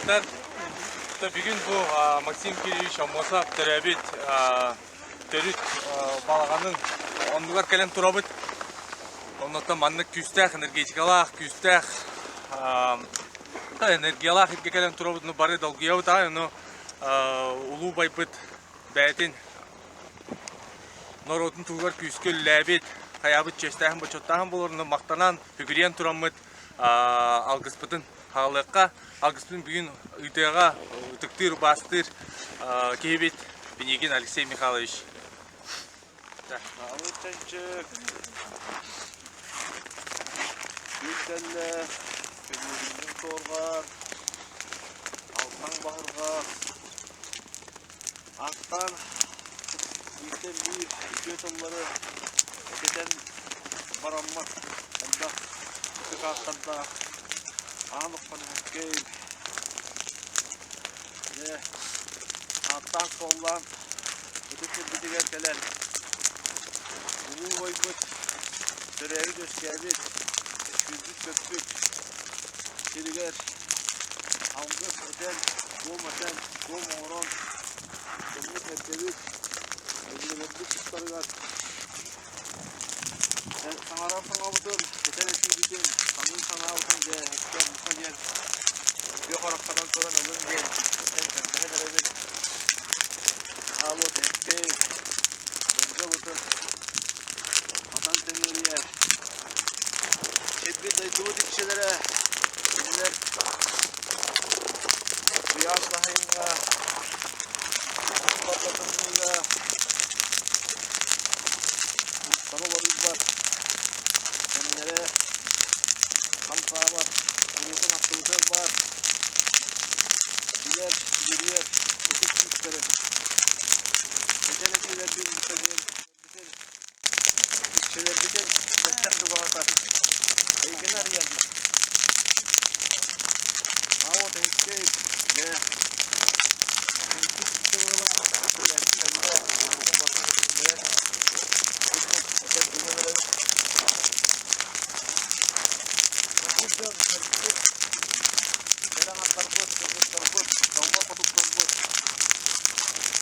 Кыргыттар, бүгүн бу Максим Кириллович Аммосов төрөөбүт төрүт балаҕанын оннугар кэлэн турабыт. Оннуттан маннык күүстээх энергетикалаах, күүстээх энергиялаах иргэ кэлэн турабыт, ну бары долгуйабыт аҕай, ону улуу байбыт бэйэтин норуотун туһугар күүскэ үлэлээбит, хайаабыт чиэстээһин бочуоттааһын буоларын махтанан, үгүрүйэн тураммыт алгыспытын хаалыахха. Алгыспытын бүгүн ыытыаҕа ытыктыыр, убаастыыр киһибит Пинигин Алексей Михайлович. Чанчык, Күн көмүрүннүн суорҕар, алтаҥ баһырҕа, Ааттаан бииртэн биир үтүө тыллары этитэн бараммат элбэх ытык ааттардаах аан Оххонуһуккэй дьэ ааттаан-суоллаан ытык сирбитигэр кэлэн улуу убайбыт төрөөбүт-үөскээбит, сүүрбүт-көппүт сиригэр алгыс этэн, туом этэн, туом оҥорон дьоммут-сэргэбит, өбүгэлэрбит тустарыгар саҥарар саҥабытын, этэр этиибитин, саныыр санаабытын дьэ эһэккэ бука диэн күөх харахтанан көрөн ылын диэн этэн көрдөһөн эрэбит. Хаалуот эһэккэй, дойдубутун Хатан Тэмиэрийэ сирбит дойдубут иччилэрэ кинилэр куйаас лаһайыҥҥа, орто тымныыга устан олоруйбат кэмнэрэ хамсаабат, куруутун аттыбытыгар баар билэр, билиэр ытык күүстэрэ этэр этиилэрбин бука диэн Иччилэрбитин бэттэх чугаһатар эйгэни арыйан Ао тэһиккэй дьэ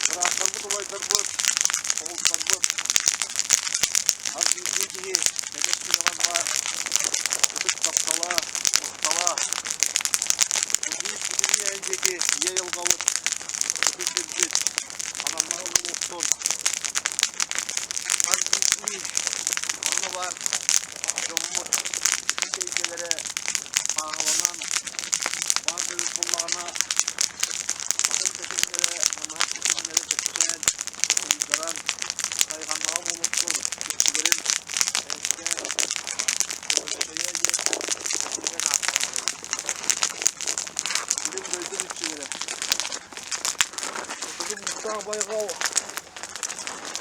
Бырааттарбыт, убайдарбыт, оҕустарбыт хас биирдии киһи эдэр сүрэҕэр баар ытык таптала, махтала биир бүтүннүү эн диэки ийэ айылҕабыт, ытык сирбит анаммаҕа буолуохтун. Хас биирдии манна баар дьоммут ис эйгэлэрэ сааһыланан баар да эбит буоллаҕына атын тэтимнэрэ, намыһах тэтимнэрэ чэпчээн, уйдаран, хайҕаннаҕа буолуохтун, иччилэрин эһэккэ көмөлөһөйө диэн этиинэн ааттанар. Билим дойдум иччилэрэ. Хотугу муустаах байҕал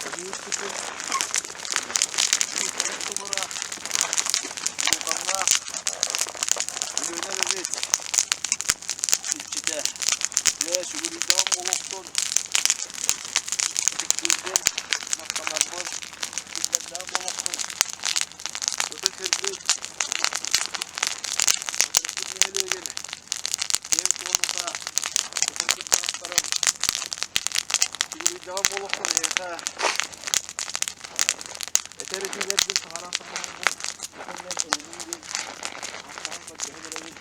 Өлүүскүтүн тумура Улукаҥҥа Өлүөнэ эбэбит иччитэ Дьэ, сүгүрүйдэҕим буолуохтун, ытыктыырбын, махтанарбын биллэрдэҕим буолуохтун. Ытык сирбит, Хатырыкпыт нэһилиэгин киэҥ туоната ытык кырдьаҕастарын сүгүрүйдэҕим буолуохтун эһиэхэ этэр этиилэрбин саҥаран саҥарарбын этэннэн ылыныҥ диэн ааттаан көрдөһөн эрэбин.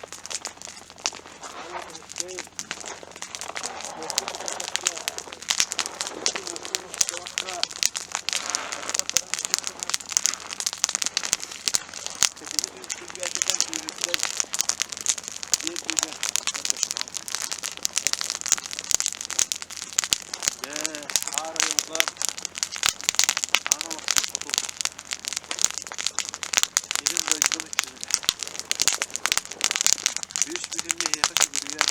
Үс бүтүн эһиэхэ сүгүрүйэн,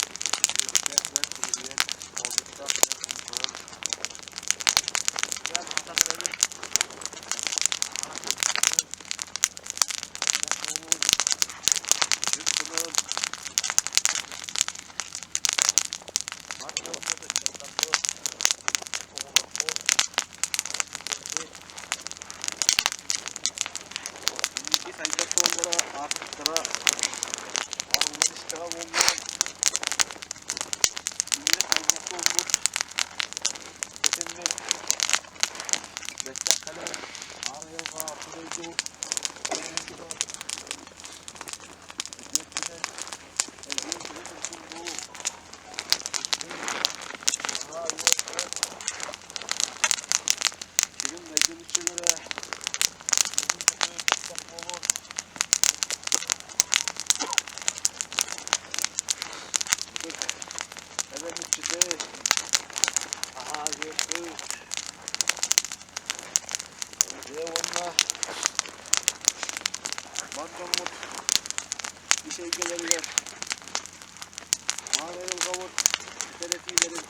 үөрдээх сүгүрүйэн, олбуттаах хомуһуйан, Инники сайдар суоллара, аартыктара арыллан истэҕэ буоллун. эйгэлэригэр Маар айылҕабыт этэр этиилэрин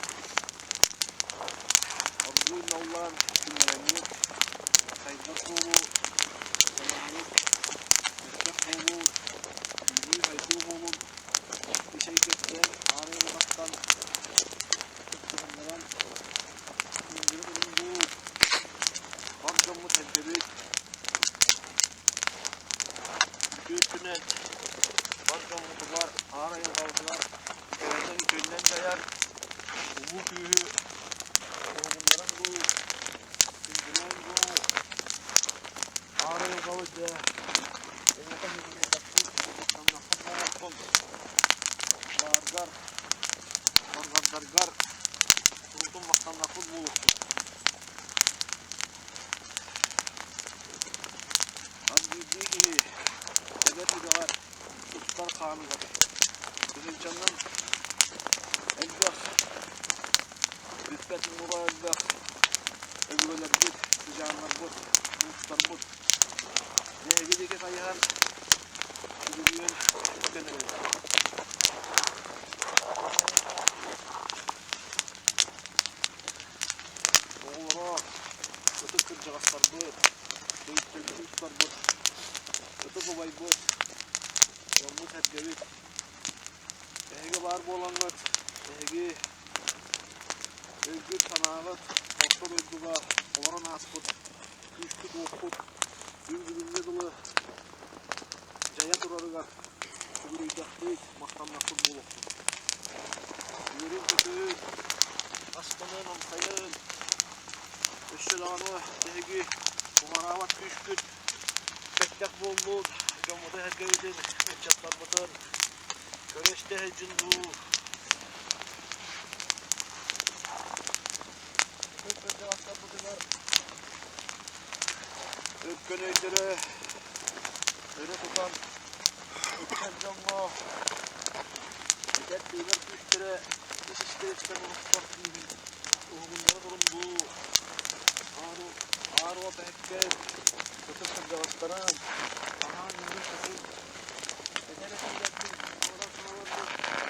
оргууй наллаан киллэрэммит, сайдар суолу санаммыт, элбэх буолуу, үүнүү-сайдыы буолун ис эйгэттэн, аар айылҕаттан кыттыһыннаран үүннэрэ туруҥ бар дьоммут элбэбит. Үтүө өттүнэн бар дьоммутугар, аар айылҕабытыгар кэрэнэн үтүөннэн дьайар улуу күүһү уһугуннаран дуу, күндүлээн дуу, аар айылҕабыт дьэ эйиэхэ сүгүрүйбэппит, махтаннахпыт буолуоххун, бааргар, барҕардаргар куруутун махтаннахпыт буолуоххун. Хас биирдии киһи эдэр үрэҕэр устар хааныгар тыһыынчаннан элбэх бүппэт муҥура элбэх өбүгэлэрбит, сыдьааннарбыт, уустарбыт биһиги диэки хайыһан сүгүрүйэн үктэн эрэллэр. Оҕолоро ытык кырдьаҕастарбыт, төрүт уустарбыт, ытык убайбыт, дьоммут-сэргэбит эһиги баар буолаҥҥыт, эһиги өйгүт-санааҕыт орто дойдуга олорон ааспыт күүскүт-уоххут күн бүгүҥҥэ дылы дьайа турарыгар сүгүрүйдэхпит, махтаннахпыт буолуохтун. Үөрүн-көтүн, астынын, амсайын, өссө даҕаны биһиги уҕараабат күүскүт бэттэх буоллун, дьоммутун-сэргэбитин, ыччаттарбытын көрө-истэ сылдьын дуу. Ытык кырдьаҕастарбытыгар өркөн өйдөрө өрө тутан ыччат дьоҥҥо этэр-тыынар күүстэрэ ис-истэриттэн уһуктар күүһүн уһугуннара турун дуу, аар уот эһэккэй ытык кырдьаҕастарын аһаан үөрүү-көтүү этэр этиилэрбин туорар санааларбын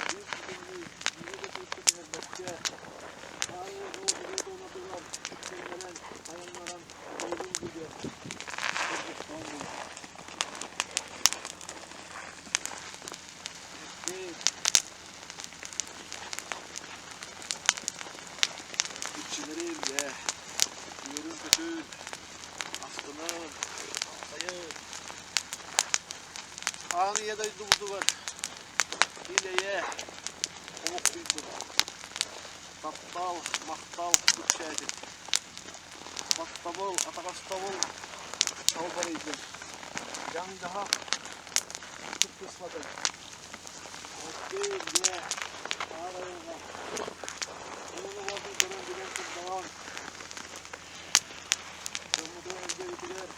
биир бүтүннүү биири да тыыппыт түһэрбэккэ аар уот уот туонатыгар үктэннэрэн айаннаран буолун диэн көрдөстөҕүм буолуо. Эппит иччилэрим дьэ үөрүн-көтүн, астынан, сайын Аан ийэ дойдубутугар ил-эйэ олохсуйдун. Таптал, махтал үксээтин. Баттабыл, атаҕастабыл салбарыйдын. Дьаҥ-дьаһах кыттыспатын. Өттүн, аар айылҕа. Ууну уотун көрөн билэн турдаҕын. Дьоммутун эргэбитигэр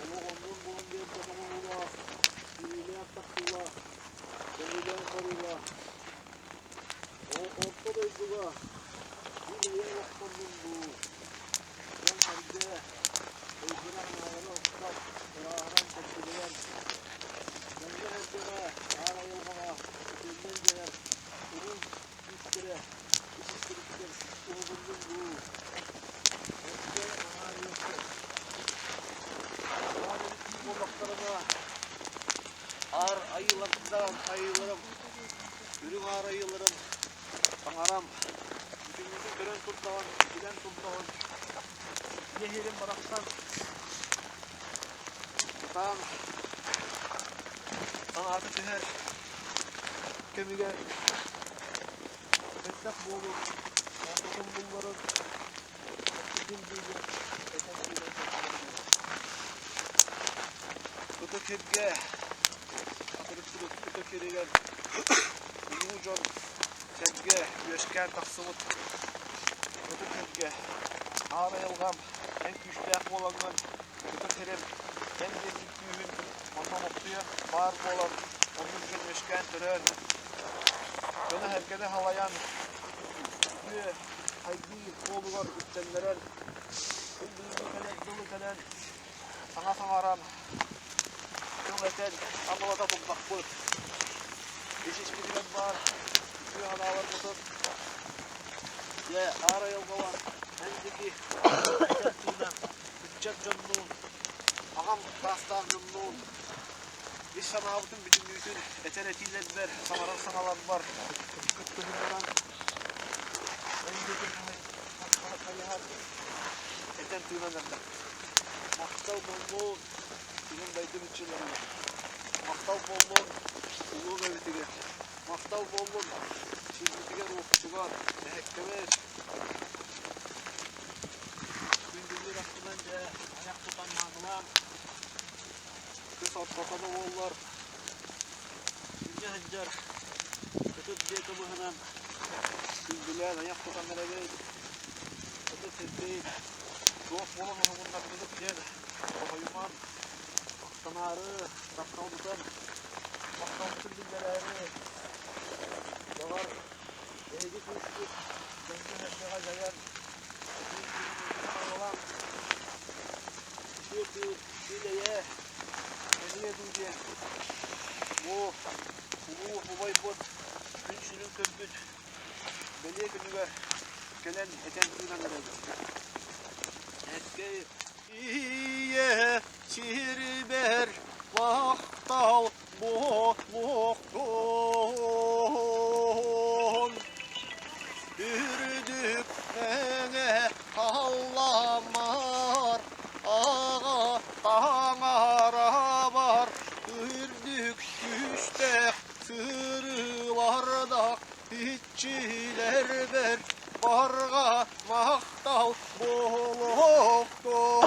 олох оннун булан биэрбэтэх оҕолоох, киһилээх-тахсыылаах, көҥүлээх барыылаах. Орто дойдуга ил-эйэ олохтоннун дуу, дьон-сэргэ өйдөрө-санаалара охтон, ырааһыран, чэпчэтинэн, дьоҥҥо-сэргэҕэ, аар айылҕаҕа үтүөннэн дьайар үрүҥ күүстэрэ ис-истэриттэн уһугуннун дуу, өссө наһаа үөскэ. Баар эбит буоллахтарына, аар айыылардаан айыыларым Үрүҥ аар айыыларым, таҥарам, бүтүннүүтүн көрөн турдаҕын, билэн турдаҕын, ийэ иһирин барахсан ытаан санаата түһэр кэмигэр бэттэх буолуу ортотун булларын эппитин диэки этэн киирэн Ытык сиргэ Хатырыктыбыт ытык сиригэр улуу дьон сэргэ үөскээн тахсыбыт ытык сиргэ аан айылҕам эн күүстээх буолаҥҥын ытык сирим эн биэрбит күүһүн онно олохсуйан баар буолан оннук дьон үөскээн төрөөн дьону-сэргэни салайан үтүө хайгыы суолугар үктэннэрэн күн бүгүҥҥү кэлэр дылы кэлэн саҥа саҥаран тыл этэн амалата турдахпыт. Этэн тыынан ыччат дьоннуун, аҕам таастаах дьоннуун ис санаабытын бүтүннүүтүн этэр этиилэрбэр, саҥарар саҥаларбар кыттыһыннаран өйдөтөн хайыһан этэн тыынан эрдэхпит. Махтал буоллун күнүм дойдум иччилэригэр, махтал буоллун улуу эбитигэр, махтал буоллун сирбитигэр-уоппутугар, эһэккэбит Күндүлүүр аттынан дьэ айах тутан маанылаан кыс ортото да буоллар илдьэ сылдьар ытыт дьиэ кыбыһынан күндүлээн айах тутан эрэбит ытыт сирбит туох буолан уһугуннардыбыт диэн хоһуйуман махтанаары тапталбытын махталбытын биллэрээри баҕар эһиги күүскүт дьоҥҥо-сэргэҕэ дьайан Үтүө эйэ дуу диэн бу улуу убайбыт күн сирин көрбүт бэлиэ күнүгэр кэлэн этэн тыынан эрэбит. Эткэй ийэ сирбэр махтал буолуохтун Үрдүк мэҥэ халламмар аҕа таҥарабар үрдүк күүстээх сырыылардаах иччилэрбэр барҕа махтал буолуохтун.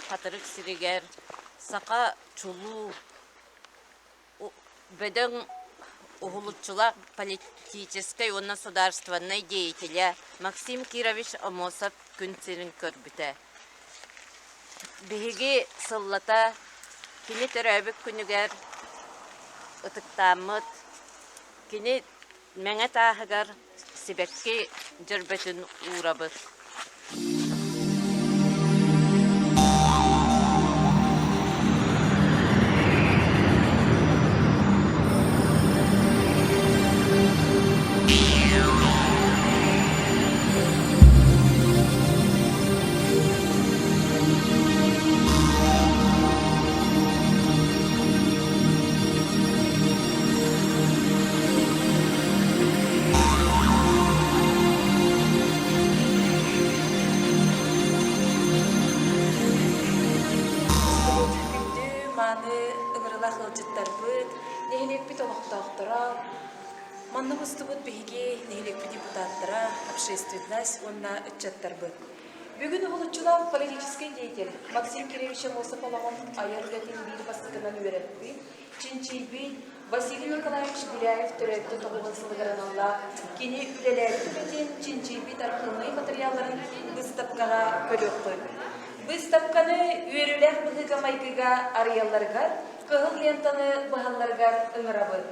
Хатырык сиригэр саха чулуу бөдөҥ уһулуччулаах политическай уонна судаарыстыбаннай деятелэ Максим Кирович Аммосов күн сирин көрбүтэ. Биһиги сыллата кини төрөөбүт күнүгэр ытыктааммыт, кини Мэҥэ тааһыгар сибэкки дьөрбөтүн уурабыт. Күндү мааны ыҥырылаах ыалдьыттарбыт, нэһилиэкпит олохтоохторо, манна мустубут биһиги нэһилиэкпит депутаттара, общественность уонна ыччаттарбыт. Бүгүн уһулуччулаах политическай деятель Максим Кириллович Аммосов олоҕун айар үлэтин биир бастакынан үөрэппит, чинчийбит Василий Николаевич Гуляев төрөөбүтэ тоҕуһун сылыгар аналлаах кини үлэлээбит үлэтин чинчийбит архыыбынай матырыйаалларын быыстапкаҕа көрүөххүт. Быыстапканы үөрүүлээх быһыыга-майгыга арыйалларыгар, кыһыл лентаны быһалларыгар ыҥырабыт.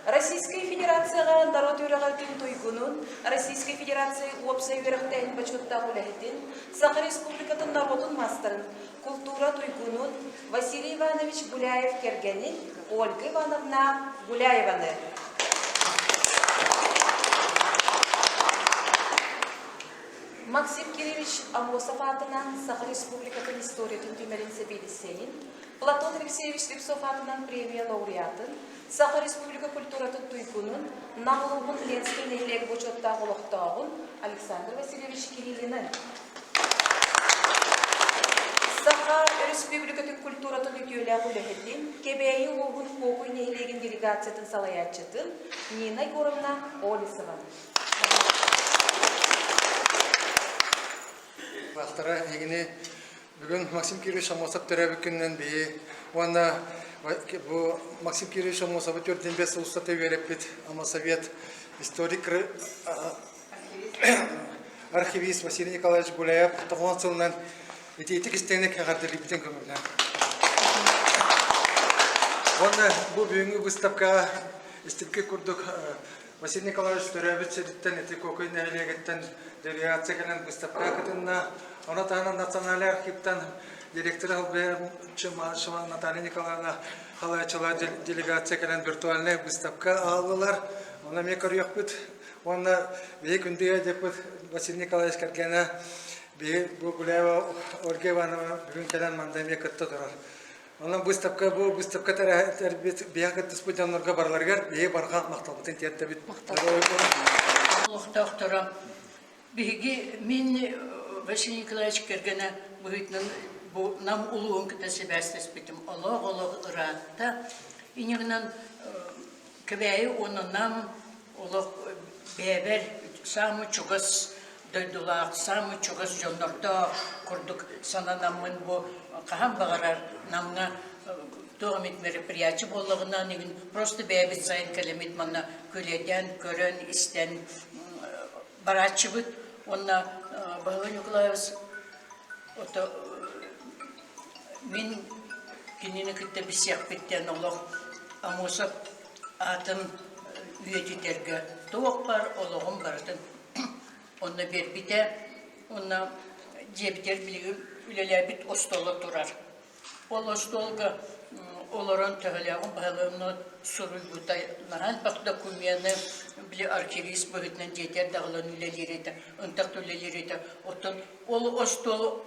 Российскай Федерацияҕа народ үөрэҕин туйгунун, Российскай Федерация уопсай үөрэхтээһин бочуоттаах үлэһитин, Саха Республикатын норуотун маастарын, култуура туйгунун Василий Иванович Гуляев кэргэнин Ольга Ивановна Гуляеваны. Максим Кириллович Аммосов аатынан Саха Республикатын историятын түмэлин сэбиэдиссэйин, Платон Алексеевич Слепцов аатынан премия лауреатын, Саха Республика культуратын туйгунун, Нам улууһун Ленскэй нэһилиэк бочуоттаах олохтооҕун Александр Васильевич Кириллины. Саха Өрөспүүбүлүкэтин культуратын үтүөлээх үлэһитин, Кэбээйи улууһун Куокуй нэһилиэгин делегациятын салайааччытын Нина Егоровна Олесова. Баахтара эһигини Бүгүн Максим Кирович Аммосов төрөөбүт күнүнэн биһи уонна бу Максим Кирович Аммосовы 45 сыл устата үөрэппит Аммосовет историк архивист Василий Николаевич Гуляев тоҕуон сылынан итиитик истэҥник эҕэрдэлиибитин көҥүллээн. Уонна бу бүгүҥҥү выставкаҕа истибиккит курдук Василий Николаевич төрөөбүт сириттэн ити Куокуй нэһилиэгиттэн делегация кэлэн быыстапкаҕа кытынна. Ону таһынан Национальнай архивтан директор Албея Чымашева Наталья Николаевна халааччылар делегация кэлэн виртуальнай выставка ааллылар. Онно эмиэ көрүөхпүт. Уонна биһи күндүгэ деппут Василий Николаевич кэргэнэ биһи бу Гуляева Ольга Ивановна бүгүн кэлэн манна эмиэ кытта турар. Онон выставка бу выставка тэрбит биһи кыттыспыт дьоннорго барыларыгар биһи барҕа махталбытын тиэрдэбит. Олохтоохторо Биһиги мин Василий Николаевич кэргэнэ быһыытынан бу Нам улууһун кытта сибээстэспитим олох-олох ыраатта. Инньэ Кэбээйи уонна Нам олох бэйэбэр саамай чугас дойдулаах, саамай чугас дьоннордоох курдук сананаммын бу хаһан баҕарар Намҥа туох эмит мероприятие буоллаҕына просто бэйэбит сайын кэлэммит манна күлэтэн, көрөн, истэн барааччыбыт уонна Баһылай Николаевич ото мин кинини кытта билсиэхпиттэн олох Амосов аатын үйэтитэргэ туох баар олоҕум барытын онно биэрбитэ уонна дьиэбитигэр билигин үлэлээбит остуола турар. Ол остуолга олорон төһөлөөҕүн баһылыгымны суруйбута наһаа элбэх докумены били архивист быһыытынан дьиэтигэр даҕалан үлэлиир этэ, ынтах да үлэлиир этэ. Оттон ол остуол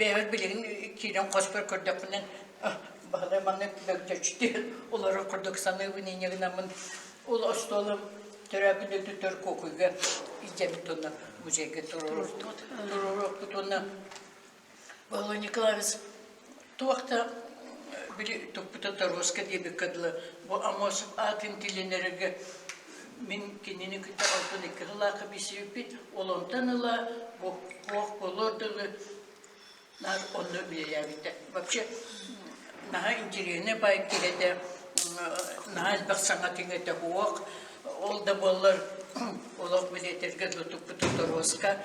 бэйэбэр билигин киирэн хоспор көрдөхпүнэ Баһылай маннык мөлтөчтүү олорор курдук саныыбын инньэ гынаммын ол остуолум төрөөбүт өттүттэр Куокуйга илдьэбит уонна музейга туруоруохпут уонна Павел Николаевич туох да били туппута торуоска диэбиккэ дылы бу Амосов аатын тилинэргэ мин кинини кытта 62 сыллаахха билсибиппит ол онтон ыла бу туох буолуор дылы наар онно үлэлээбитэ. Вообще наһаа интэриэһинэй баай киһи этэ, наһаа элбэх саҥа тиҥэтэ суох. Ол да буоллар олох билиэтэргэ тутуппут торуоска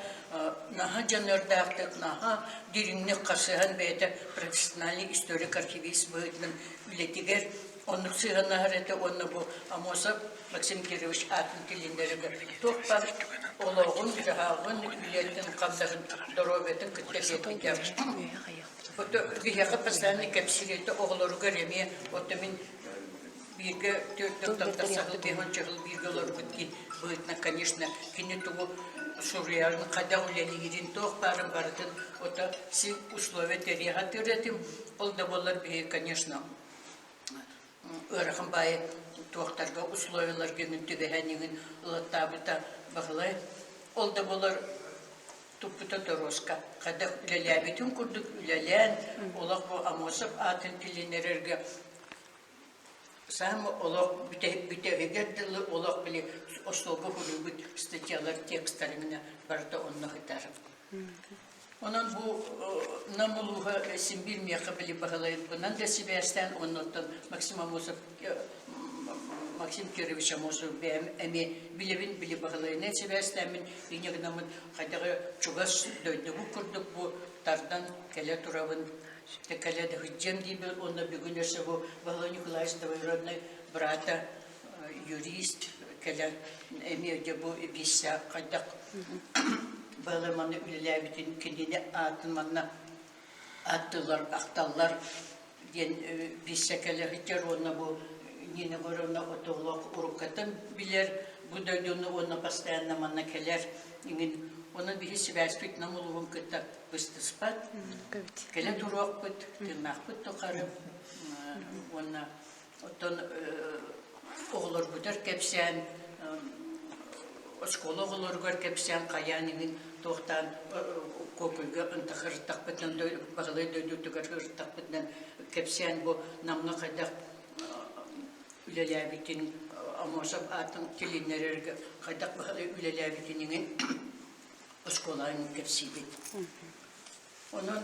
наһаа дьаныардаахтык, наһаа дириҥник хасыһан бэйэтэ профессиональный историк-архивист быһыытынан үлэтигэр оннук сыһыаннаһар этэ уонна бу Амосов Максим Кирович аатын тилиннэрэргэ туох баар олоҕун-дьаһаҕын, үлэтин-хамнаһын, доруобуйатын кытта биэрбитэ. Биһиэхэ постоянно кэпсиир этэ оҕолоругар эмиэ, оттон мин бииргэ түөрт тахса сыл, 50 сыл бииргэ олорбут киһи быһыытынан, конечно, кини тугу суруйарын, хайдах үлэлиирин, туох баарын барытын ото син условия тэрийэ сатыыр этим. Ол да буоллар биһиги, конечно, ыарахан баайы туохтарга условияларга иҥин түбэһэн иҥин ылаттаабыта Баһылай. Ол да буоллар туппута торуоска. Хайдах үлэлээбитин курдук үлэлээн, олох бу Амосов аатын тилинэрэргэ Саамай олох бүтэһигэр дылы олох били остуолга суруйбут статьялар текстарыгына барыта онно сытар. Онон бу Нам улууһа син биир миэхэ били баһылайбынан да сибээстээн оннуттан Максим Амосов Максим Кирович Амосов бэйэм эмиэ билэбин били баһылайынан сибээстээммин инньэ гынаммын хайдах чугас дойдубут курдук бу тардан кэлэ турабын кэлэ да сылдьыам диибин уонна бүгүн өссө бу Баһылай Николаевич двоюродной брата юрист кэлэн эмиэ дьэ бу биссэ хайдах Баһылай манна үлэлээбитин кинини аатын манна ааттыыллар ахталлар диэн биссэ кэлэ сылдьар уонна бу Нина Егоровна отоолоох уруккаттан билэр бу дойдуну уонна постоянно манна кэлэр иҥин онон биһи сибээспит Нам улууһун кытта быстыспат кэлэ туруохпут тыыннаахпыт тухары уонна оттон оҕолорбутар кэпсээн оскуола оҕолоругар кэпсээн хайаан иҥин туохтаан Куокуйга ынтахырыттахпытынан Баһылай дойдутугар ырыттахпытынан кэпсээн бу Намҥа хайдах үлэлээбитин Амосов аатын тилиннэрэргэ хайдах Баһылай үлэлээбитин иҥин оскуолаҕа кэпсиибит. Онон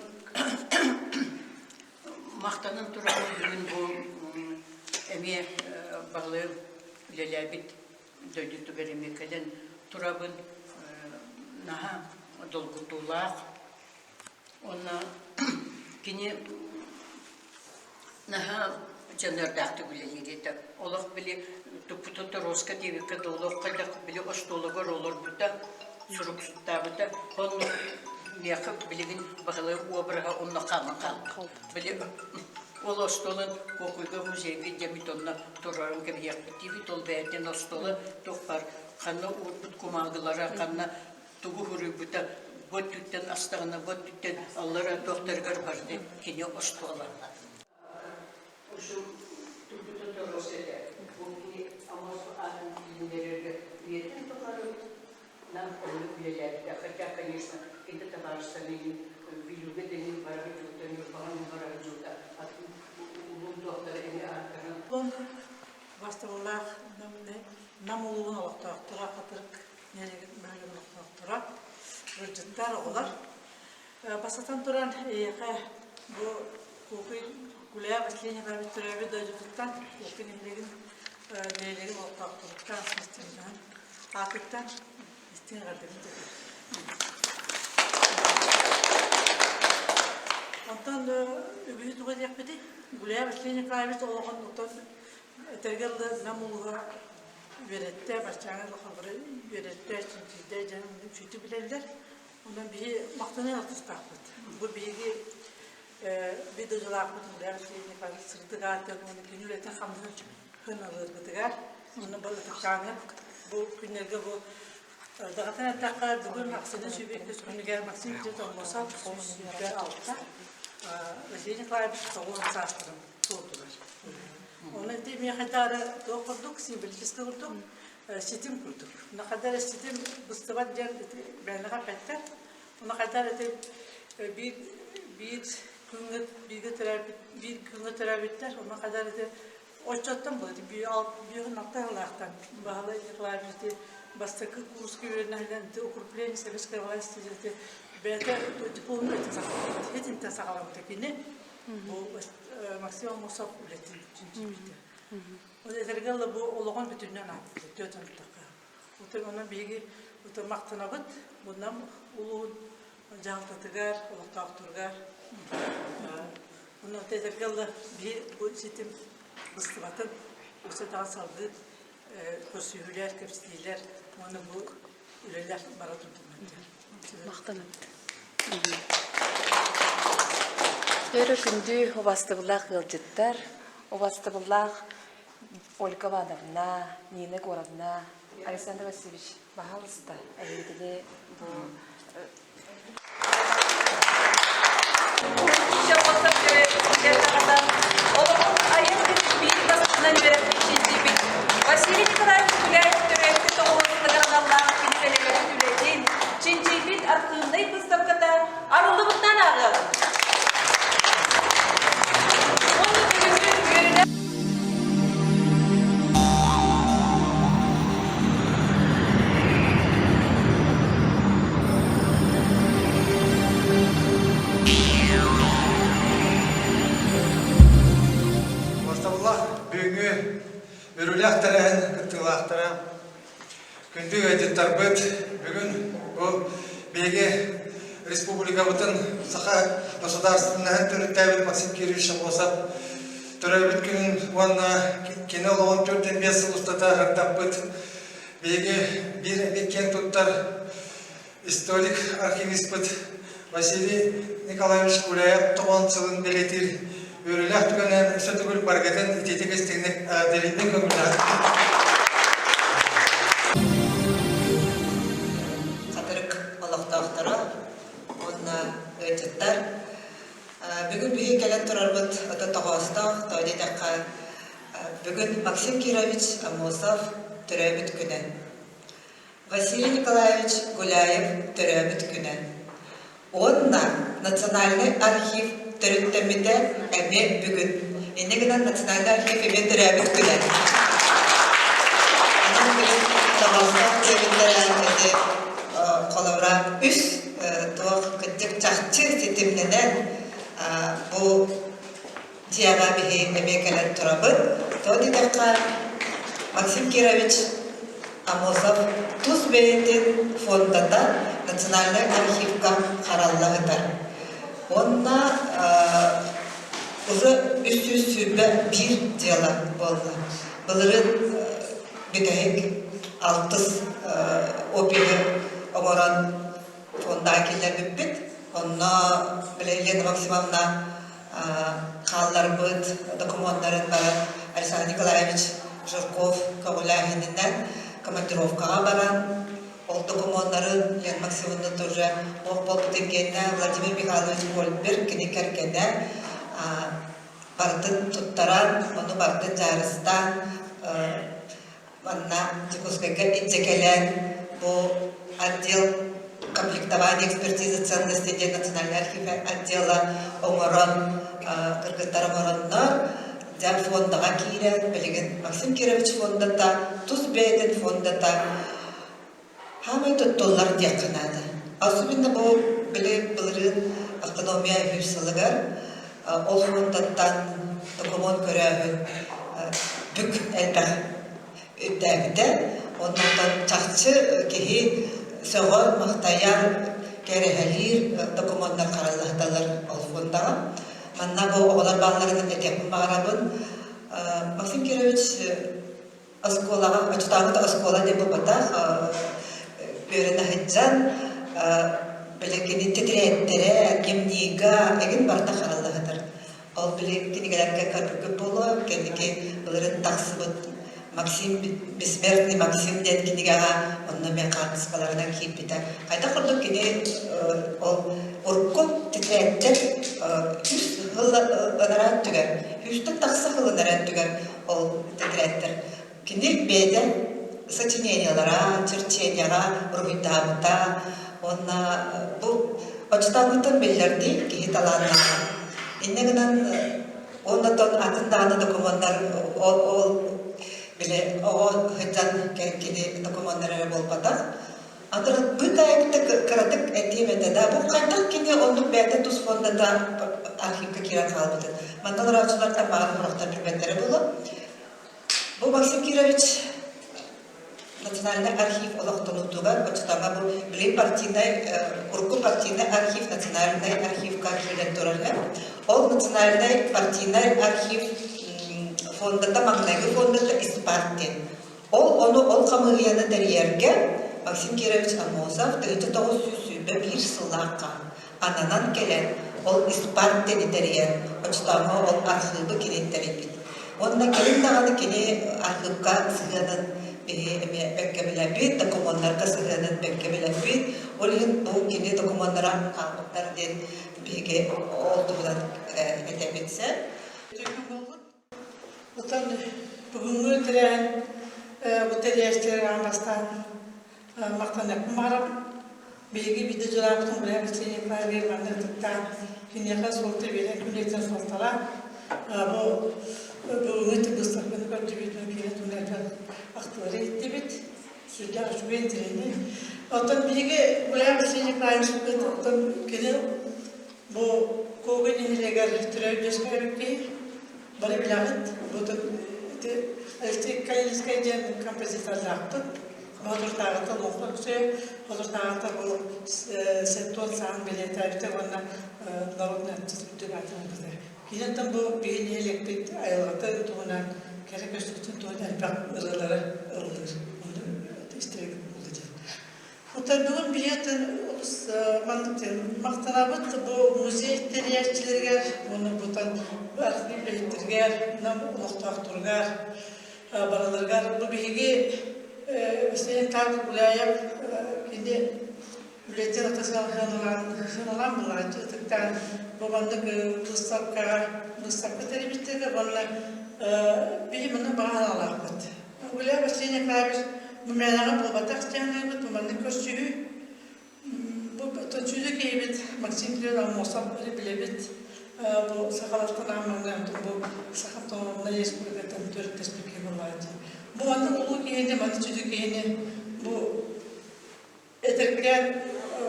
махтанан туран бүгүн бу эмиэ Баһылай үлэлээбит дойдутугар эмиэ кэлэн турабын. Наһаа долгутуулаах. Уонна кини Наһаа дьаныардаахтык үлэлиир этэ. Олох били туппута торуоска диэбиккэ да олох хайдах били остуолугар олорбута, суруксуттаабыта. Онно миэхэ билигин Баһылай обраһа онно хаалан хаалбыт. Били. Ол остуолун Куокуйга музейга илдьэммит онно турарын кэбиһиэхпит диибит. Ол бэйэтин остуола туох баар ханна уурбут кумаагылара, ханна тугу суруйбута бу өттүттэн астаҕына, бу өттүттэн аллара туохтарыгар барыта кини остуола. Үйэтин тухары нам оннук үлэлээбитэ. Хотя, конечно, кини табаарыстарын Бүлүүгэ дэҥин бара сылдьыбыта, Ньурбаҕа бара сылдьыбыта, атын улуун туохтара эмиэ ааттарын. Бастабыллаах Нам улууһун олохтоохторо, Хатырык нэһилиэгин бөһүөлэгин олохтоохторо, ыалдьыттар, оҕолор. Бастатан туран, эйиэхэ бу Куокуй Гуляев Василий Николаевич төрөөбүт дойдутуттан, Куокуй нэһилиэгин нэһилиэгин олохтоохторуттан истиҥ аатыттан истиҥ эҕэрдэбин тутар. Онтон үгүһү тугу диэхпитий? Гуляев Василий Николаевич олоҕун оттон этэргэ дылы Нам улууһа үөрэттэ, баччааҥҥа дылы үөрэттэ, чинчийдэ, дьон үчүгэй билэллэр. Онон биһи махтаныах тустаахпыт. Бу биһиги биир дойдулаахпыт Ульяна Васильевна Николаевич сырдык аатын уонна кини үлэтин хамнаһын ылыыргытыгар уонна бу ытыктааны бу күннэргэ бу даҕатан эттэххэ бүгүн ахсынньы сүүрбэ күнүгэр Максим Петрович Томмосов 96 Василий Николаевич 90 саастарын туолдулар. Онон ити миэхэ даары туох курдук символическай курдук ситим курдук. Онно хайда эрэ ситим быстыбат диэн бэйэлээх эппэттэр. Онно хайда эрэ ити биир биир күҥҥэ бииргэ төрөөбүт биир күҥҥэ төрөөбүттэр. Онно хайда эрэ ити оччоттон буолар биэһин алта сыллаахтан Баһылай Николаевич ити бастакы курска үөрэнэ ити укрепление советской власти ити бэйэтэ дипломун үлэтин саҕалаабыт. Итинтэн саҕаламмыта кини бу Максим Аммосов үлэтин чинчийбитэ. Ол этэргэ дылы бу олоҕун бүтүннүү анаабыт түөрт ынтахха. Отон онон биһиги ото махтанабыт бу Нам улууһун дьаһалтатыгар, олохтоохторугар. Онон этэргэ дылы биһи бу ситим быстыбатын, өссө даҕаны салгыы көрсүһүүлэр, кэпсэтиилэр уонна бу үлэлэр бара турдуннар диэн. Махтанабыт. Өрө күндү убастыбыллаах ыалдьыттар, убастыбыллаах Ольга Ивановна, Нина Егоровна, Александр Васильевич, пожалуйста, эһигитини бу Василий Николаевич Гуляев төрөөбүт тоҕуһун аналлаах кинигэлэрин үлэтин чинчийбит архыыбынай выставката арыллыбытынан ааҕыаҕыҥ. Уонна бүгүҥҥү үөрүүлээх Махталлаах бүгүҥҥү үөрүүлээх тэрээһин кыттыылаахтара Күндү ыалдьыттарбыт, бүгүн бу биһиги республикабытын Саха государственноһын төрүттээбит Максим Кирович Аммосов төрөөбүт күнүн уонна кини олоҕун 45 сыл устата ырдаппыт биһиги биир эмиэ киэн туттар историк архивиспыт Василий Николаевич Гуляев тоҕон сылын бэлиэтиир үөрүүлээх түгэнинэн өссө төгүл барыгытын итиитик истиҥник дириҥник көҥүллээх Хатырык олохтоохторо уонна ыалдьыттар бүгүн биһи кэлэн турарбыт ото тоҕоостоох тоҕо диэтэххэ бүгүн Максим Кирович Аммосов төрөөбүт күнэ Василий Николаевич Гуляев төрөөбүт күнэ уонна Национальнай архив төрүттэммитэ эмиэ бүгүн. Инньэ гынан Национальнай архив эмиэ төрөөбүт күнэ. Онон бүгүн тоҕоостоох диэбиттэрэ ити холобура үс туох кырдьык чахчы ситимнэнэн бу дьиэҕэ биһи эмиэ кэлэн турабыт. Тоҕо диэтэххэ, Максим Кирович Аммосов тус бэйэтин фондата Национальнай архивка харалла сытар. Уонна уже 321 дьыала буолла. Былырыын бүтэһик алтыс опиһы оҥорон фондаҕа киллэрбиппит. Онно Елена Максимовна. хаалларбыт докумуоннарын баран Александр Николаевич Жирков көҕүлээһининэн командировкаҕа баран ол докумуоннарын Лена Максимовна тоже ох буолбутун кэннэ Владимир Михайлович Гольдберг кини кэргэнэ барытын туттаран, ону барытын дьаарыстаан Манна Дьокуускайга илдьэ кэлэн бу отдел комплектования экспертизы ценностей диэн национальный архив отдела оҥорон кыргыттар оҥороннор дьэ фондаҕа киирэн билигин Максим Кирович фондата тус бэйэтин фондата хаамай туттуллар диэххэ наада. Особенно бу били былырыын автономия үһүс сылыгар ол фондаттан докумуон көрөөһүн бүк элбэх үрдээбитэ. Оннуттан чахчы киһи сөҕөр, махтайар, кэрэһэлиир докумуоннар хараллаһыталлар ол фондаҕа. Манна бу оҕолор баалларынан этиэхпин баҕарабын. Максим Кирович оскуолаҕа оччотооҕу да оскуола диэн буолбатах үөрэнэ сылдьан били кини тэтэрээттэрэ дневнига эҥин барыта харалла сытар ол били кинигэлэргэ көрбүккүт буолуо кэнники былырын тахсыбыт Максим бессмертный Максим диэн кинигэҕэ онно эмиэ хаартыскаларынан киирбитэ хайдах курдук кини ол урукку тэтэрээттэр үс сыл ынараа өттүгэр үстэн тахса сыл ынараа өттүгэр Ол тэтэрээттэр кини бэйэтэ сочинениелара, черчениеҕа уруһуйдаабыта уонна бу оччотооҕуттан биллэрдии киһи талааннааҕа. Инньэ гынан уонна оттон атын даҕаны докумуоннар ол, ол били оҕо сылдьан кини докумуоннара эрэ буолбатах. Аны быыкаайбыта кыратык этиэм этэ да, бу хайдах кини оннук бэйэтэ тус фондата архивка киирэн хаалбытын. Манна олорооччулартан баҕар сорохтор билбэттэрэ буолуо. Бу Максим Кирович Национальный архив олохтонуутугар оччотооҕу бу билим партийнай урукку партийнай архив национальный архивка киирэн турар Ол национальный партийнай архив фондата маҥнайгы фондата ИСПАРТ диэн Ол ону ол хамыыһыйаны тэрийэргэ Максим Кирович Аммосов 1921 сыллаахха ананан кэлэн, ол ИСПАРТ-тени тэрийэн, оччотооҕу ол архыыбы кини тэрийбит. Уонна кэлин даҕаны кини архыыпка сыһыанын биһи эмиэ бэккэ билэбит, докумуоннарга сыһыанын бэккэ билэбит. Ол иһин бу кини докумуоннара хаалбыттар диэн биһиги ол туһунан этэбит сэ. Оттон бүгүҥҥү тэрээһин бу тэрийээччилэр аан бастаан махтаныахпын баҕарабын. Биһиги биирдэ дьылаабытын Гуляев Василий Николаевич манна ытыктаан, киниэхэ суолта биэрэн күнүттэн суолталаах. Бу бүгүҥҥү быыстапканы көрдүбүт, киһи туһунан ахтылары иһиттибит. Сүрдээх үчүгэй интэриэһинэй. Оттон биһиги Гуляев Василий Николаевич оттон кини Бу Куога нэһилиэгэр төрөөбүт-үөскээбит киһи, бары билэҕит, бу ити Алексей Калининскай диэн композитордаахпыт. Соторутааҕыта олоҥхо үксэ, соторутааҕыта бу сеттуон саҕан бэлиэтээбитэ уонна народный артист үрдүк аатын ылбыта. Киниттэн бу биһи нэһилиэкпит айылҕатын туһунан, кэрэ көстүүтүн туһунан элбэх ырыалары ыллыыр. Онно истэригит буолла диэн. Утарбыгын билиэтин олус маннык диэн махтанабыт бу музей тэрийээччилэригэр уонна бутан архив үлэһиттэригэр, нам олохтоохторугар барыларыгар бу биһиги Василий Николаевич Гуляев кини үлэтин сыаналаан булааччы ытыктаан бу маннык выставкаҕа выставка тэрийбиттэрэ уонна биһи маннык баҕа санаалаахпыт. Гуляев Василий Николаевич бу мээнэҕэ буолбатах дьаһаныыбыт, бу маннык көрсүһүү. Бу түнсүүлүү киһибит Максим Кириллович Аммосов билэбит. Бу сахалартан ааммаҥна бу Саха автономнай республикатын төрүттэспит киһи буоллаҕа дии. Бу маннык улуу киһини, маннык сүдү киһини бу Этэркээн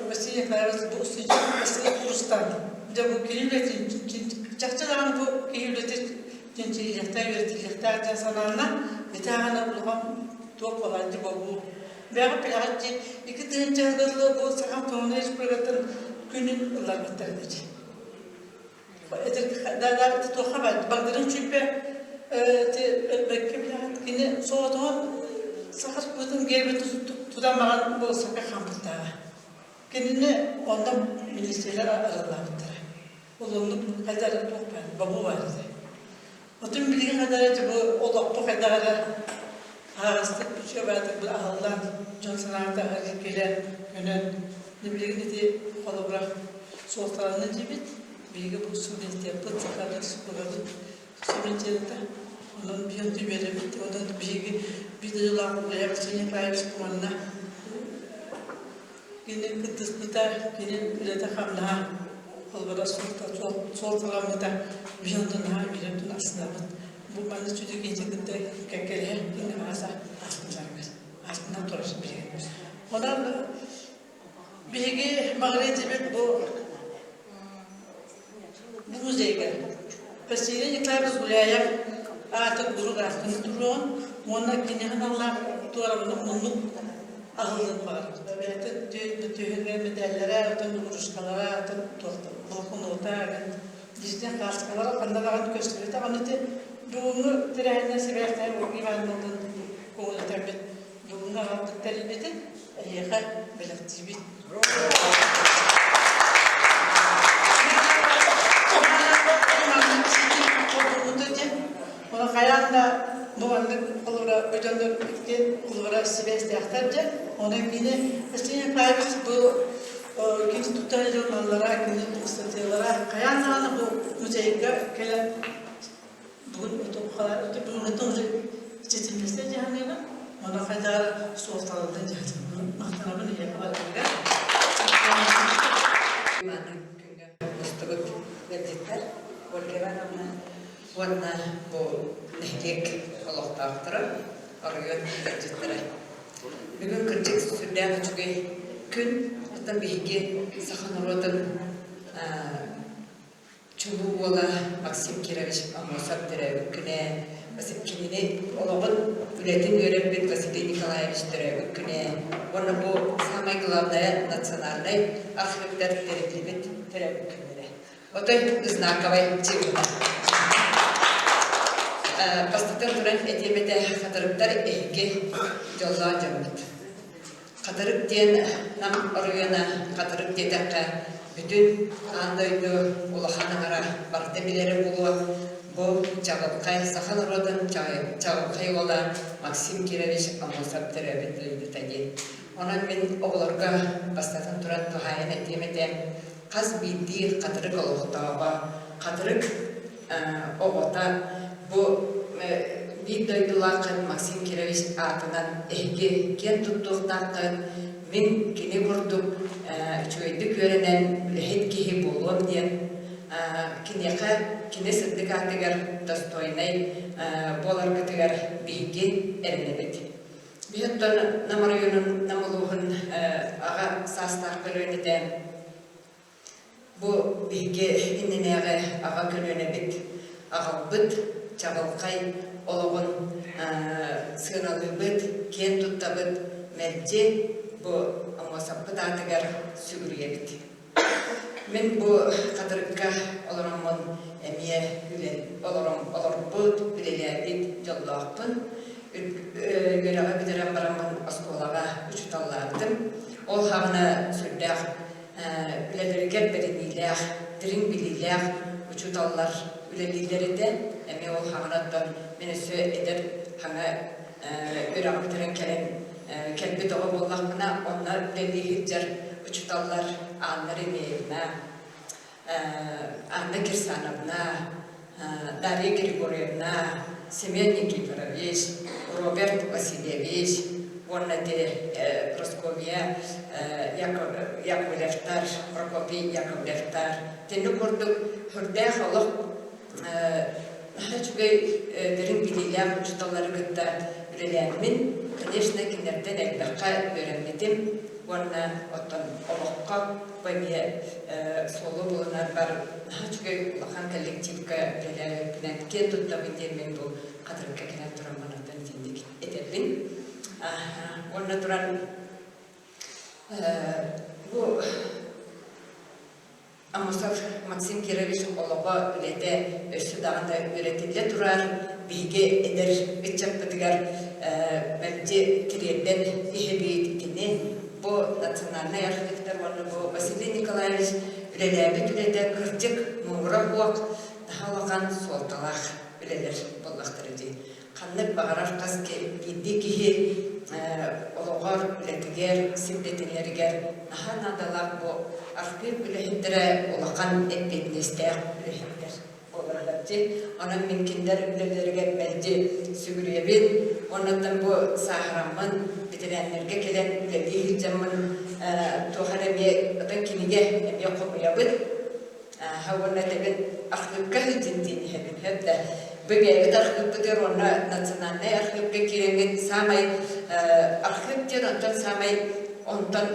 Василий Николаевич бу устудьуон курстан дьэ бу кини үлэтин чахчы даҕаны бу киһи үлэтин чинчийиэхтээх үөрэтиллиэхтээх диэн санааннан ити аҕаны улахан туох буолааччы буолбу бэҕэ пилэҕит дии 2000 сылга бу Саха автономнай республикатын күнүн ылларбыттар этэ туохха багдырын чүппэ өлбөккө билэҕит кини соҕотоҕун саха бытын гербит тутан баҕан болсакка хаампыттааҕа кинини онно милициялар араллаабыттара ол оннук хайда туох. бобуу баар этэ. Отун билигин хайдах эрэ бу олохпу хайдах эрэ аһаҕастык үчүгэй баҕайытык бу аһыллан дьон санаата аһары кэлэн көнөн билигин ити холобура суолталанна диибит. Биһиги бу суверенитеппыт сахалыы республикабыт суверенитета. Онон биһиги үөрэбит. Онон биһиги биир дойдулаах Василий Николаевич манна Кини кыттыспыта, кини үлэтэ-хамнаһа холобура суолталаммыта биһи онтон наһаа үөрэн астынабыт. Бу манна сүдү киһи кытта кэккэлэһэ кини ааса астынарыгар астынан турар билигин. Онон биһиги Маҕарыйа дьиэбит бу Бу музейга Василий Николаевич Гуляев аатын куруук ааттана туруоҕун уонна киниэхэ аналлаах туорабыны муннук аһыллыан баҕарабыт. Бэйэтин түһүлгэ мэтээллэрэ, оттон игрушкалара, оттон блокнота, дьизден кааскалара ханна даҕаны көстүбэтэх. Аны ити бүгүҥҥү тэрээһиннэр сибээстээн Ольга Ивановнатын көҥүлэтэрбит бүгүҥҥү аҕалбыт тэрилбитин эһиэхэ бэлэхтиибит. Оны хайаан да бу маннык холобура бөдөннөр икки холобура сибээстээхтэр дьэ. Оны кини Василий Николаевич бу кини туттар дьылмаллара, кини ыстатыйалара хайаан даҕаны бу музейга кэлэн бүгүн бүгүҥҥүттэн уже ситимнэстэ дьаһаныыбын. Оны хайдаар суолталанна дьаһанабын. Махтанабын ийэхэ барытыгар. Маннык күҥҥэ мустубут ыалдьыттар Ольга Ивановна уонна бу нэһилиэк олохтоохторо, оройуон ыалдьыттара. Бүгүн кырдьык сүрдээх үчүгэй күн. Оттон биһиги саха норуотун Чулуу уола Максим Кирович Аммосов төрөөбүт күнэ, кинини олоҕун үлэтин үөрэппит Василий Николаевич төрөөбүт күнэ уонна бу самое главное национальнай архивтар тэриллибит төрөөбүт күннэрэ. Отой знаковай чыыбына. Бастатан туран этиэм этэ хатырыктар эһиги дьоллоох дьоммут. Хатырык диэн Нам оройуона Хатырык диэтэххэ, бүтүн аан дойду улахан аҥара барыта билэрэ буолуо. Бу чаҕылхай саха норуотун чаҕылхай уола Максим Кирович Аммосов төрөөбүт дойдута диэн. Онон мин оҕолорго бастатан туран туһаайан этиэм этэ, хас биирдии хатырык олохтооҕо, хатырык оҕото бу биир дойдулааххын Максим Кирович аатынан эһиги киэн туттуохтааххын, мин кини курдук үчүгэйдик үөрэнэн үлэһит киһи буолуом диэн киниэхэ кини сырдык аатыгар достойнай буоларгытыгар биһиги эрэнэбит. Биһиттэн Нам оройуонун Нам улууһун аҕа саастаах көлүөнэтэ Бу биһиги иннинээҕи аҕа көлүөнэбит аҕалбыт чаҕылхай олоҕун сыаналыыбыт, киэн туттабыт, мэлдьи бу Аммосаппыт аатыгар сүгүрүйэбит. Мин бу Хатырыкка олороммун эмиэ олорон олорбут, үлэлээбит дьоллоохпун. Үөрэҕи бүтэрэн бараммын оскуолаҕа учууталлаабытым. Ол хаҕына сүрдээх үлэлэригэр бэриниилээх, дириҥ билиилээх учууталлар үлэлииллэр этэ. Эмиэ ол хаҥанаттан мин өссө эдэр хаҥа үөрэҕи бүтэрэн кэлэн кэлбит оҕо буоллахпына, онно үлэлии сылдьар учууталлар Анна Ремеевна, Анна Кирсановна, Дарья Григорьевна, Семен Никифорович, Роберт Васильевич уонна ити Прасковья Яковлевтар, Прокопий Яковлевтар тинник курдук сүрдээх олох наһаа үчүгэй дириҥ билиилээх учууталлары кытта үлэлээммин, конечно, кинилэртэн элбэххэ үөрэммитим уонна оттон олоххо бу эмиэ суолу булунарбар наһаа үчүгэй улахан коллективка үлэлээбиппинэн киэн туттабын диэн мин бу Хатырыкка кэлэн тураммын оттон итинник этэбин. Уонна туран бу Аммосов Максим Кирович олоҕо, үлэтэ өссө даҕаны үөрэтиллэ турар. Биһиги эдэр ыччаппытыгар мэлдьи тириэрдэн иһэбит итини. Бу национальнай архитектор уонна бу Василий Николаевич үлэлээбит үлэтэ кырдьык муҥура суох. Наһаа улахан суолталаах үлэлэр буоллахтара дии. Ханнык баҕарар хас биирдии киһи олоҕор, үлэтигэр, сирдэтинэригэр наһаа наадалаах бу архыып үлэһиттэрэ улахан эппиэтинэстээх үлэһиттэр буолаллар дии. Онон мин кинилэр үлэлэригэр мэлдьи сүгүрүйэбин. Оннуттан бу сааһыраммын, бэтэрээннэргэ кэлэн үлэлии сылдьаммын туох эрэ эмиэ атын кинигэ эмиэ хомуйабын. Ааһа уонна этэбин архыыпка сылдьын диэн иһэбин сөп да. Бу бэйэбит архыыппытыгар уонна национальнай архыыпка киирэҥҥит саамай архыып диэн онтон саамай онтон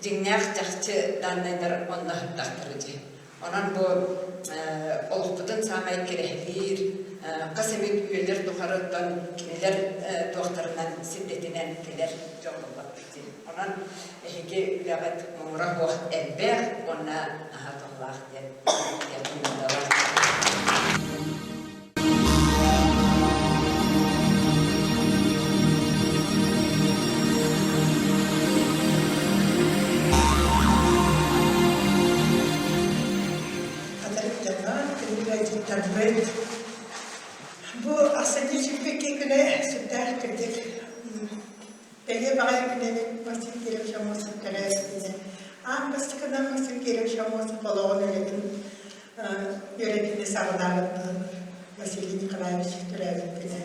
дьиҥнээх чахчы дааннайдар онно сыттахтара дии. Онон бу олохпутун саамай кэрэһилиир, хас эмит үйэлэр тухарыттан кинилэр туохтарынан сирдэтинэн кэлэр дьон буоллахпыт дии. Онон эһиги үлэҕит муҥура суох элбэх уонна наһаа туһалаах диэн Хатырык дьоно, күндү ыалдьыттарбыт, бу ахсынньы сүүрбэккэ күнэ сүрдээх кырдьык бэлиэ баҕайы күн эбит Максим Кирович Аммосов төрөөбүт Аан бастакынан Максим Кирович Аммосов олоҕун үлэтин үөрэтиини саҕалаабыт Василий Николаевич төрөөбүт күнэ.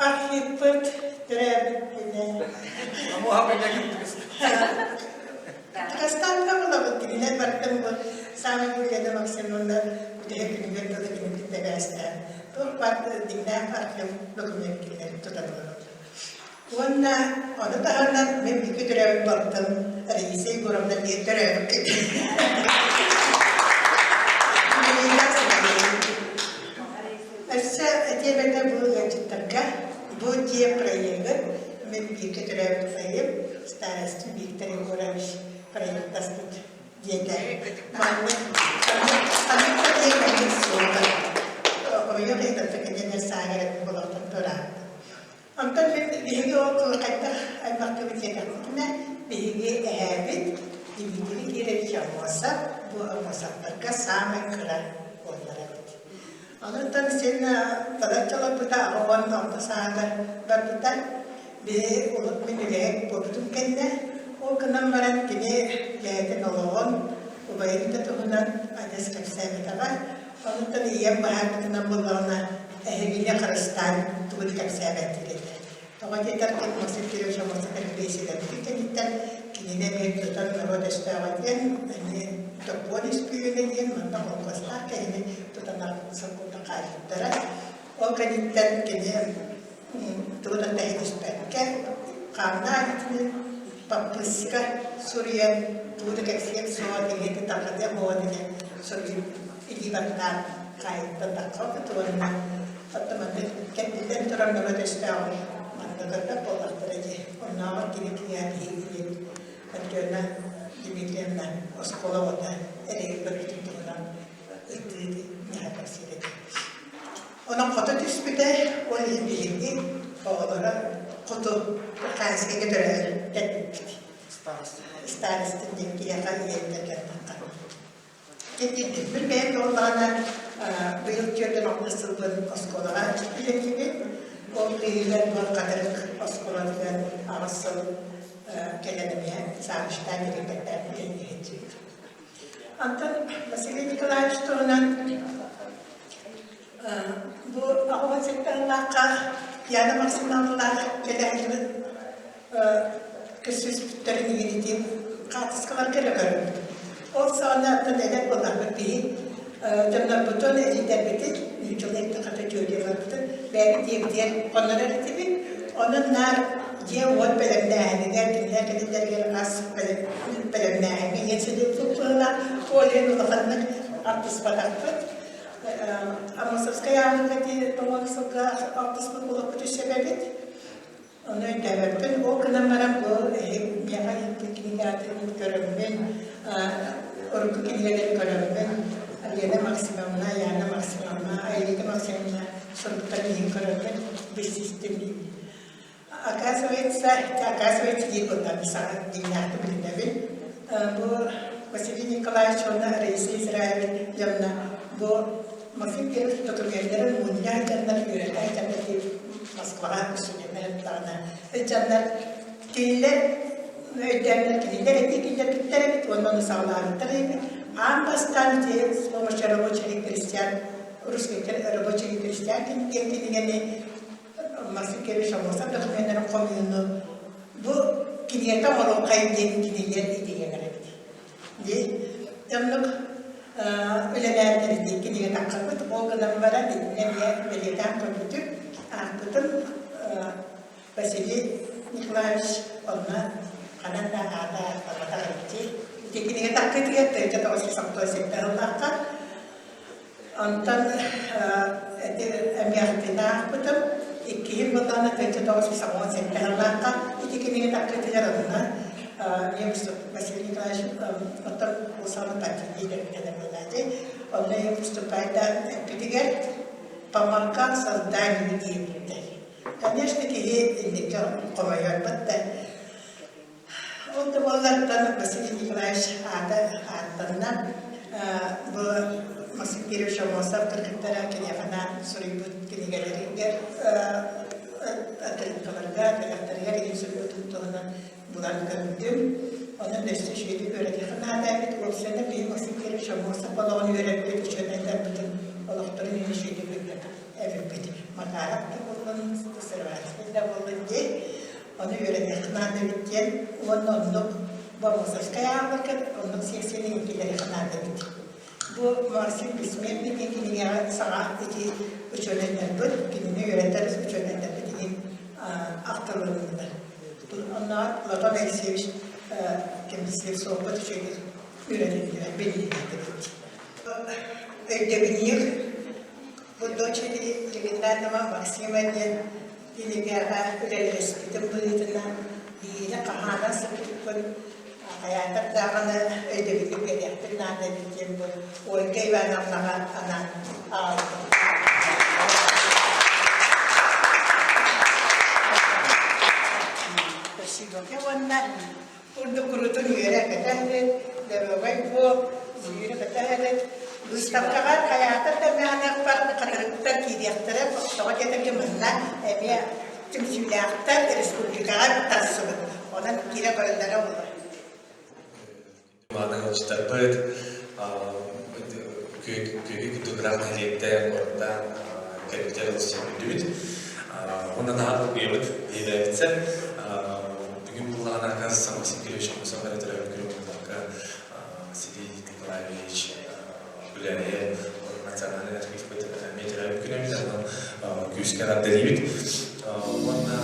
Архиппыт төрөөбүт күнэ. Кыргызстаҥҥа булабыт кинилэр бартын бу саамай Ульяна Максимовна бүтэһик күнүгэр дылы кинини тэбээстээн туох баар дьиҥнээх архив документ кинилэри тутан олороллор. Уонна ону таһынан мин бииргэ төрөөбүт балтым Раиса Егоровна биир төрөөбүт Өссө этиэм этэ бу ыалдьыттарга бу дьиэ проегын мин бииргэ төрөөбүт убайым старостин Виктор Егорович проектаспыт диэтэ. Маннык маннык да дьиэ маннык суоҕа. Ойох ыйытарга кинилэр сааһыран олохтон туораатым. Онтон мин биһиги ол хайдах аймахтыбыт диэтэхпитинэ, биһиги эһээбит Дмитрий Кирович Аммосов бу Аммосовтарга саамай кыра уоллара эбит. Онтон син балачча олорбута, 86 сааһыгар барбыта. Биһи урут мин үлэһит буолбутум кэннэ, ол гынан баран кини бэйэтин олоҕун, убайын да туһунан адьас кэпсээбэтэҕэ. Онтон ийэм быһаарбытынан буоллаҕына, эһигини харыстаан тугу да кэпсээбэттэр этэ. Тоҕо диэтэргит Максим Кирович Аммосов биэсэлэрбитин кэнниттэн кинини эмиэ тутан норуот өстөөҕө диэн эмиэ докуон үспүйүөнэ диэн манна холкуостаах киһини тутан сокуонна хаайбыттара. Ол кэнниттэн кини тугу да тэһитиспэккэ хааннаах итини баппыыска суруйан тугу да кэпсиэм суоҕа диэти тарҕатыам буолан диэн суруйуп илии баттаан хаайыттан тахха уонна оттон маннык кэнниттэн турар норуот өстөөҕүн манна көрбөт буоллахтара дии. Оннооҕор кини киниэхэ биһиги диэбит Матрена Дмитриевна оскуола оҕото эрэйи көрбүтүн туһунан ыйытыы наһаа кэпсиир этэ. Онон хото түспүтэ, ол иһин биһиги оҕолоро хоту Ханскайга төрөөн кэлбиппит. Старостин диэн киһиэхэ ийэбитэ кэлбэххэ. Кэтиирдикпин бэйэм буоллаҕына, быйыл 46 сылбын оскуолаҕа үлэлиибин. Ол быыһыгар бу Хатырык оскуолатыгар 8 сыл кэлэн эмиэ саамыштаан дириэктэрдээн үлэлиэхчибит. Онтон Василий Николаевич туһунан бу 87 сыллаахха Яна Максимовналаах кэлээһинин көрсүспүттэрин игиритин хаартыскаларга эрэ көрбүт. Ол саҕана оттон эдэр буолларбыт биһи дьоннорбутун, эдьиийдэрбитин, нууччалыы эттэххэ тетяларбытын бэйэбит дьиэбитигэр хоннорор этибит. Онон наар дьиэ-уот бэлэмнээһинигэр, кинилэр кэлэллэригэр ас бэлэмнээһиҥҥэ иэн сылдьыбыт быһыылаах. Ол иһин улаханнык алтыспатахпыт. Аммосовскай ааҕыыга тоҕо сылга алтыспыт буолуохпут сөп эбит. Ону өйдөөбөппүн. Ол гынан баран бу миэхэ ыыппыт кинигэҕитин көрөммүн, урукку кинигэлэри көрөммүн, Лена Максимовна, Яна Максимовна, Аэлита Максимовна суруктарын иһин көрөммүн билсистим. Оказывается, оказывается диир буоллаҕым саҥа дьиҥнээхтик билинэбин. Бу Василий Николаевич уонна Раиса Израилевна дьонно Бу Максим Кирович докумуоннарын мунньа сылдьаннар, үөрэтэ сылдьаннар Москваҕа студеннар ыттаҕына сылдьаннар кинилэр өйдөөннөр кинилэр этии киллэрбиттэр эбит уонна ону саҕалаабыттар эбит. Аан бастаан ити с помощью рабочих и крестьян русский рабочих и крестьян диэн кинигэни Максим Кирович Аммосов докумуоннарын хомуйууну бу кинигэтэ оҥоруоххайын диэн кинилэр идеялар эбит. Дии оннук үлэлээбит дии кинигэ таххарбыт ол гынан баран итиннэ эмиэ бэлиэтээн көрбүтүм аахпытым Василий Николаевич онно ханан да аата ааттамматах эбит дии. Ити кинигэ таххытыгар 1997 сыллаахха Онтон эти эмиэхтин аахпытым. Иккиһин буоллаҕына 1997 сыллаахха ити кинигэ таххытыгар онно Василий Николаевич оттон Усана партийный кэлэн буолааччы. Онно я выступайдаан эппитигэр помогал созданию диэбиттэр. Конечно, киһи инникке хомойорбут да Ол да буоллартан Василий Николаевич аата ааттанна. Бу Максим Кирович Аммосов кыргыттара киниэхэ анаан суруйбут кинигэлэригэр открыткаларга, бэлэхтэригэр иһин суруйбутун туһунан булан көрдүм. Онон өссө үчүгэйдик үөрэтиэххэ наада эбит. Уопсайынан биһи Максим Кирович Аммосов олоҕун үөрэппит учуонайдарбытын олохторун иһин үчүгэйдик билбэт эбиппит. Макаров да буоллун, Сыроватский да буоллун дии. Ону үөрэтиэххэ наада эбит диэн уонна оннук Бомусовскай ааҕарга оннук сиэксийэни киллэриэххэ наада эбит. Бу Максим Бессмертный диэн кинигэҕэ саҥа ити учуонайдарбыт, кинини үөрэтэр учуонайдарбыт иһин ахтылыннылар. Онно Платон Алексеевич Слепцовпут үчүгэйдик үөрэтиллибэт, билиннэрдибит. Өйдөбүнньүк бу дочери легендарного Максима диэн Кинигэҕэ үлэлэспитим быһыытынан биири хаһаана сыппыппын хайаатар даҕаны өйдөбүлү биэриэхпин наада эбит диэн бу Ольга Ивановнаҕа анаан аҕалбытым. Спасибо. Уонна Курдук курутун үөрэ көтөһөрүт, доруобай буол, сүүрэ көтөһөрүт. Выставкаҕа хайаатар да мээнэхпэр хатырыктар киириэхтэрэ, тоҕо диэтэргэ манна эмиэ түмсүүлээхтэр республикаҕа тахсыбыт. Онон киирэ көрөллөрө буолар. Мааны ыалдьыттарбыт күөгү курдук ыраах нэһилиэктэн, куораттан кэлбиттэр олус күндүбүт. Уонна наһаа долгуйабыт биһилээбитсэ. Бүгүн буллаҕына оказывается Максим Кирович Аммосов эрэ төрөөбүт күнүн буолбакка Василий Николаевич Гуляев национальный архивпыт эмиэ төрөөбүт күнэ эбит, онон күүскэ эҕэрдэлиибит. Уонна